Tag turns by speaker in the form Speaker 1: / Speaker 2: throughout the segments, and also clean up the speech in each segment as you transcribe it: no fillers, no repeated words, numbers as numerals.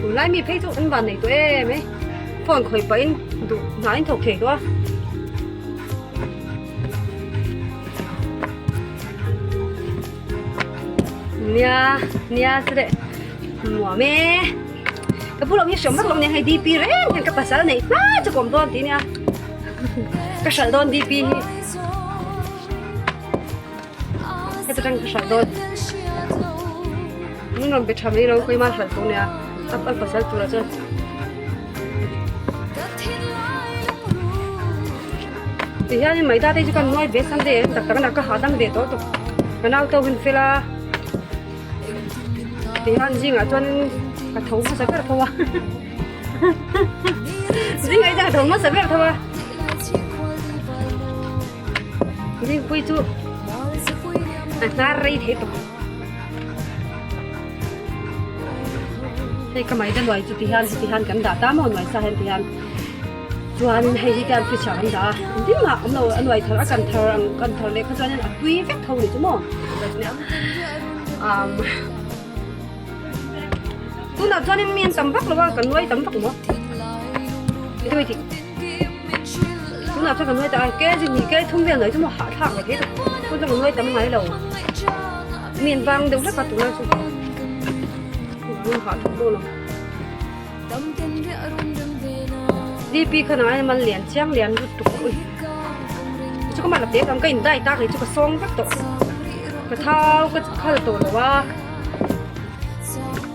Speaker 1: Tunlai mi phei chu an van nei tawh em e phone khawih pahin duh hna in thawk thei tawh a. Nia nia chu leh nuam e ka bulah hi hriam vak lo nia hei dp reng hian ka pasal neih hma chu ka awm dawn tih nia ka hralh dawn dp hi heta tang ka hralh dawn min rawn be tha mai lo keimah hralh tur nia a pasal turah chuan. Ti hianin maida te chu kan nuai ve Sunday ang tak tak a ka hahdam ve tawh tawp ka nau te ho in fel a ti hian zingah chuan ka tho hmasa ber tho a zingah hi chuan ka tho hmasa ber tho a zingpui chu a hnar rei thei tawp. Hei ka maida nuai chu ti hian heti hian kan dah ta maw nuai sa hian ti hian chuanin hei hi hian fridge ah kan dah a engtin mah awm lo a nuai thar a kan thar ang kan thar leh kha chuanin a tui vek tho ni chu maw umm tunah chuanin mi an tam vak lo a kan nuai tam vak maw tunah chuan kan nuai ta a ke zin hi ke thum vel nuai chu maw hahthlak ve thei tawp tun chuan kan nuai tam ngai lo. Mian vang deuh hlek a tunah chu hmun hah thawk dawn ang. DP kha nang ai man lian chiang lian lutuk ui chu ka mah la tek ang ka in dai tak hi chu ka sawng vek tawh ka thau ka khal tawh lo a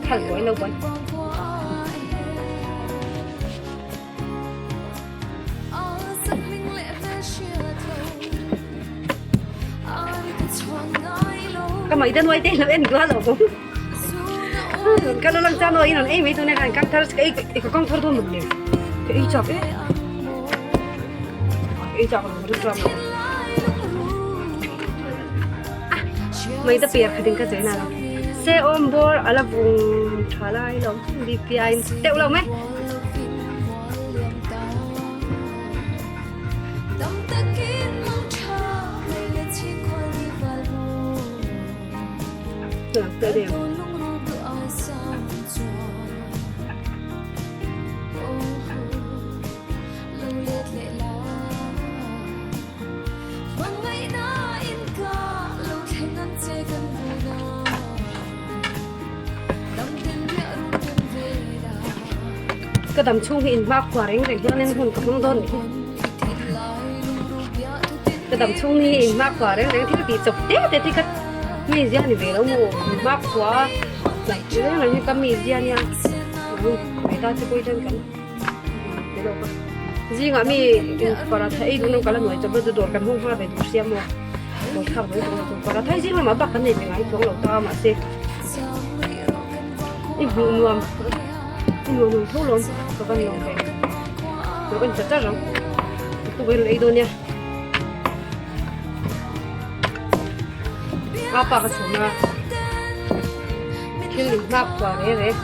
Speaker 1: khal buai lo buai. Ka mai ta nuai te lo en dual lo bawm ka lo lang cha noi in ei mai tu ne kan kang thar ka ei ka kang thar thon ne ka ei chak e ei chak lo ru tram mai ta per khading ka chena lo se om bor ala vung thalai lo BPI teuh lo mai Ka dam chhung hi inhma khua reng reng hianin hun ka hmang dawn nih hi. Ka dam chhung hi inhma khua reng reng thil tih chawp te te te ka mizia ni ve lo maw inhma khua ngaih reng reng hi ka mizia nia heta chu pawh hian kan ti lawk a zingah mi paratha ei duh na kal a nuai chawp a chu dawr kan hawng hma ve duh sia maw dawr thlak mai tur chu paratha hi zing lamah bak kan nei ve ngai chuang lo ta mahse i hmuh nuam i hmuh nuam tho lawm ka van lawm ve lo en chat chat ang tu ber ei dawn nia a pa ka chhun a thil in hmak chhuah reng reng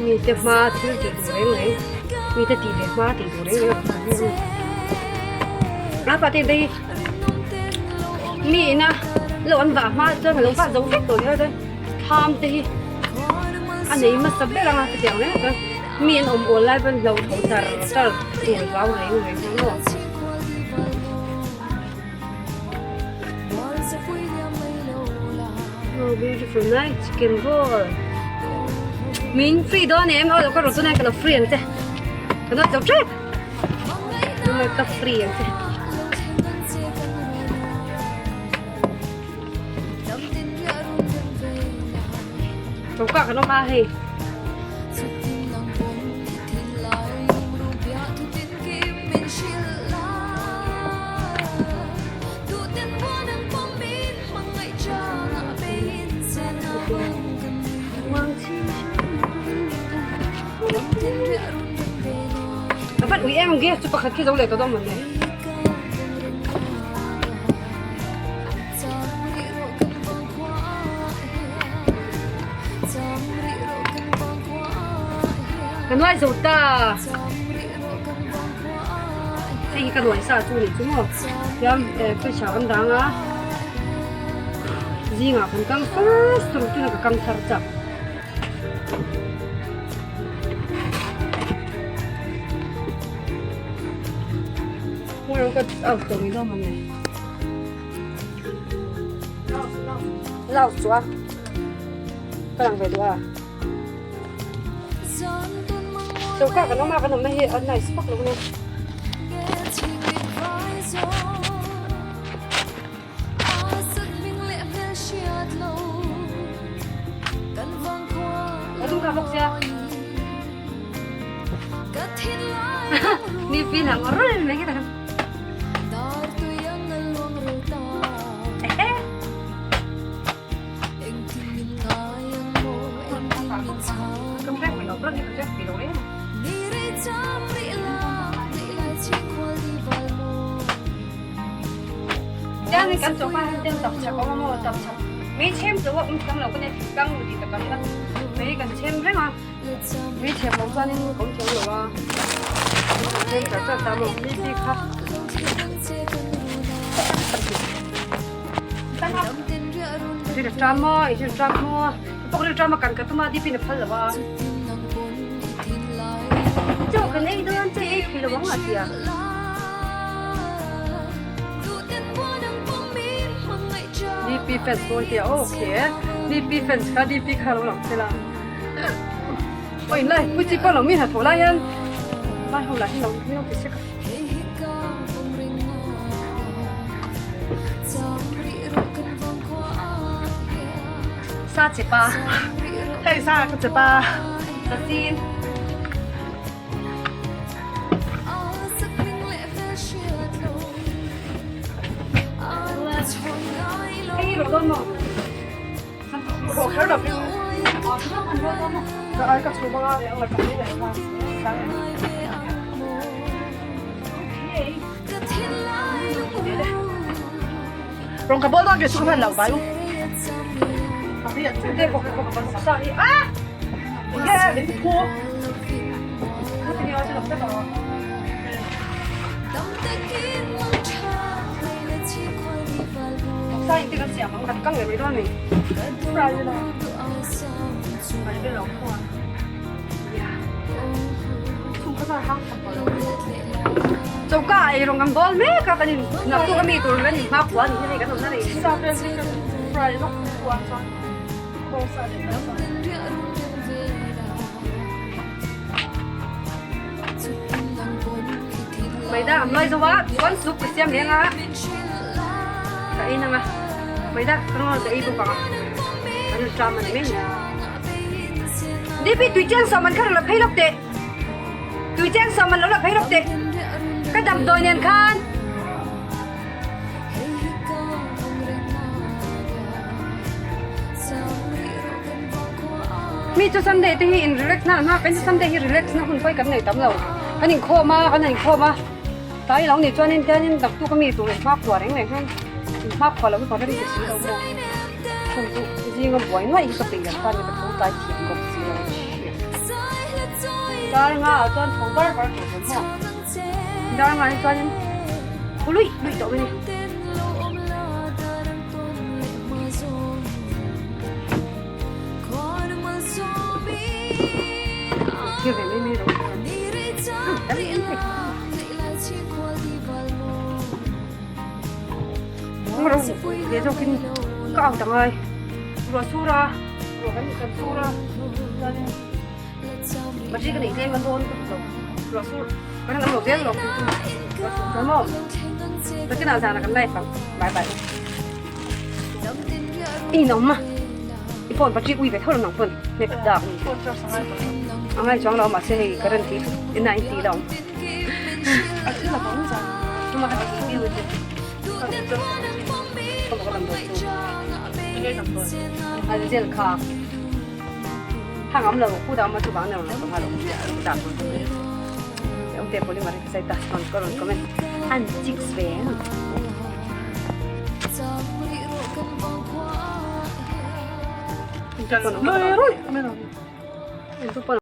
Speaker 1: mite hma thil tih duh reng reng mite tih leh hma tih duh reng reng a pa te dei mi ina lo an vah hma chuan alo vah zo vek tawh nia chuan thlam te hi a nei hmasa ber anga chutiang reng chuan mi an awm awl lai pawn hlo tho char char tur vau reng reng ang aw. Oh beautiful night chicken roll min free dawn em aw ka rawh chu nai ka lo free ang che ka nawt zo tep ka free ang che. Choka kan awm a hei. A van ui em ang gas chu pakhat khi zo leh tawh dawn mawn le. Ka nuai zo ta. Hei hi ka nuai sa chu ni chu maw. Tiam fish ah kan dang a. Zingah kan kang first tur tuna ka kang thar chak. ka out tawh mai dawn mawni. Loud chu a ka lang ve duh a. Choka kan awm a kan awmna hi a nice vak lo a ni. Mi pin ang rul mai khi ta Chuanin kan chawhma hian ten tapchhak a awm a maw tapchhak mei chhem chu a awm thiam lo ka nia thingtlang nu tih takah hian mei kan chhem reng a mei chhem loh chuanin ka awm thiam lo a kan chhem char char ta maw mi bik kha Ri ṭam maw i ri ṭam maw pawk ri ṭam a kan ka tum a dipin a phal lo a chaw kan ei dawn chaw ei thei lo ang a tia. DP fans dawn tia aw okay DP fans kha DP kha lo lang sela oi lai pui chi pawh lo mi hnathawh lai hian lai ho lah hi lo mi lo ti sek a. Sa che pa
Speaker 2: Hei sa ka che pa
Speaker 1: Sa sin.
Speaker 2: Rong ka bol dawn ke chu ka hman lo bai u.
Speaker 1: Choka ei rawng kan bawl mek a kan in naktuk ami tur kan in hma khua a ni hi hei kan awmna rei Maida am lai zo a chuan soup ka siam leng a ka ei nang a maida ka rawn ka ei bawk ang a kan rawn ṭam a ni mai ni Debbie tui cheng sawm an kha rawn la phei lawk teh tui cheng sawm an lo la phei lawk teh ka damdawi nen khan. Mi chu Sunday te hi in relax na an hma kan chu Sunday hi relax na hun pawh hi kan nei tam lo kan inkhawm a kan inkhawm a tlai lo nih chuanin tianin naktuk ami tur in hmakhua reng reng hian in hmakhua loh hi ka rem ti si lo maw chhan chu zinga buai nuaih hi ka peih lo tan ka tho tlai thiam bawk si lo dar nga ah chuan tho bar bar tur kan maw dar nga hi chuanin khu luih luih tawh mai a ni. Ka au ta ngai ruah sur a ruah kan kan sur a chuanin battery ka neih tlem a dawn ka hmu lo ruah sur kan han awm lo zel lo ruah sur chuan maw nakinah zanah kan live ang bye bye. I ninawm a, i phone battery ui ve tho lo nang pawn hnek dak a ni. A ngai chuang lo mahse hei current hi ina in tih lo. An zel kha hang awm lo khu dang ma chu bang nei lo ha lo dak Ông te polymer ka sai ta kon koron comment an chicks ve.